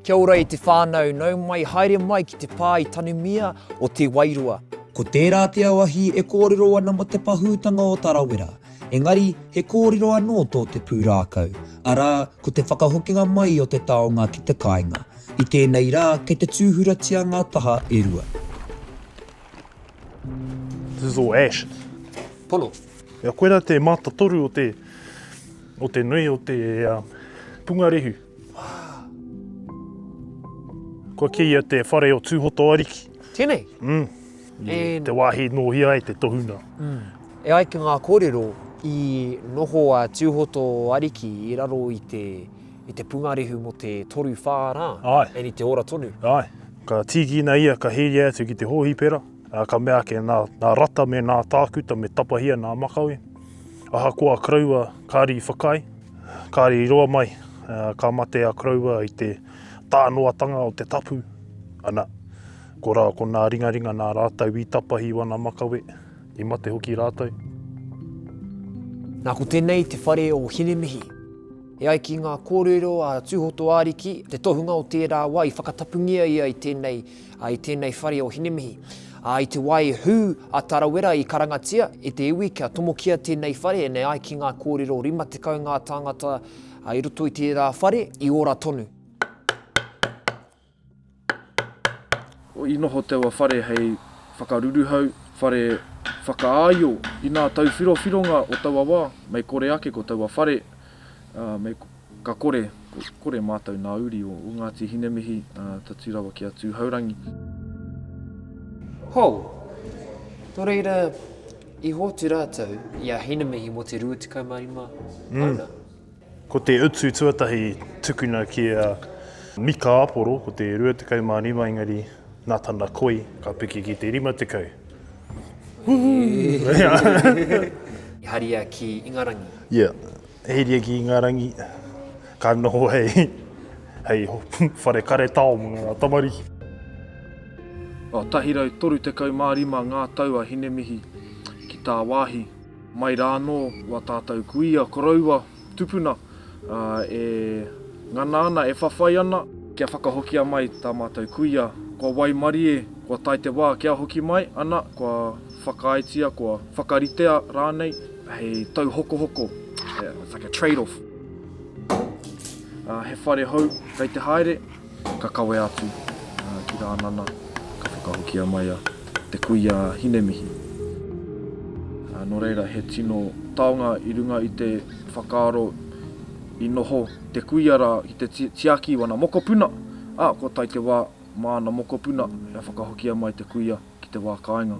Kia ora e te whānau, nau mai haere mai ki te pā i tanumia o Te Wairoa. Ko tērā te auahi e kōrero ana mō te pahūtanga o Tarawera, engari he kōrero anō tō te pūrākau, arā, ko te whakahokinga mai o te taonga ki te kāinga. I tēnei rā, kei te tūhuratia ngā taha e rua. This is all ash. Pono. Ia, koira te mātatoru o te, o te nui o te uh, pungarehu. Kua kīia te whare o Tūhotoariki. Tēnei? Mm. I te wāhi nōhia ai te tohunga. Mm. E ai ki ngā kōrero, i noho a Tūhotoariki i raro i te, i te pungarehu mō te toruwhā rā. Āe. And i te ora tonu. Āe. Ka tīkina ia, ka hīria atu ki te hōhipera, ā, ka mea ake nā, nā Rata me nā Tākuta me tapahia nā makawe. Ahakoa a Koroua kāre i whakaae, kāre i roa mai, ka mate a Koroua i te tānoatanga o te tapu, ana, ko rā, ko nā ringaringa nā rātou i tapahi wana makawe, i mate hoki rātou. Nā, ko tēnei te whare o Hinemihi. E ai ki ngā kōrero a Tūhotoariki, te tohunga o tērā wā i whakatapungia ia i tēnei, i tēnei whare o Hinemihi. Ā, i te wā i hū a Tarawera i karangatia e te iwi kia tomokia tēnei whare, e ai ki ngā kōrero 50 ngā tāngata i roto i tērā whare i ora tonu. I noho taua whare hei whakaruruhau, whare whakaāio i nā tauwhirowhironga o taua wā, mei kore ake ko taua whare, mei ka kore, kore mātou nā uri o Ngāti Hinemihi tatū rawa ki a Tūhourangi. Hou. Nō reira, i hoatu rātou i a Hinemihi mō te 25 pauna. Ko te utu tuatahi tukuna ki a Mika Aporo, ko te 25 engari nā tana koi ka piki ki te 50. I haria ki Ingarangi. Yeah, haria ki Ingarangi, ka noho hei, hei whare karetao mō ngā tamariki. 135 ngā tau a Hinemihi ki tāwāhi. Mai rā anō wā tātou kuia, koroua, tupuna e ngana ana, e whawhai ana kia whakahokia mai tā mātou kuia. Kua waimarie, kua tae te wā kia hoki mai, ana, kua whakaaetia, kua whakaritea rānei hei tauhokohoko, it's like a trade off. He whare hou kei te haere. Ka kawea atu ki Rānana, ka whakahokia mai a te kuia a Hinemihi. Nō reira, he tino taonga i runga i te whakaaro i noho te kuia rā ki te tiaki i wana mokopuna, ā, kua tae te wā mā ana mokopuna kia whakahokia mai te kuia ki te wā kāinga.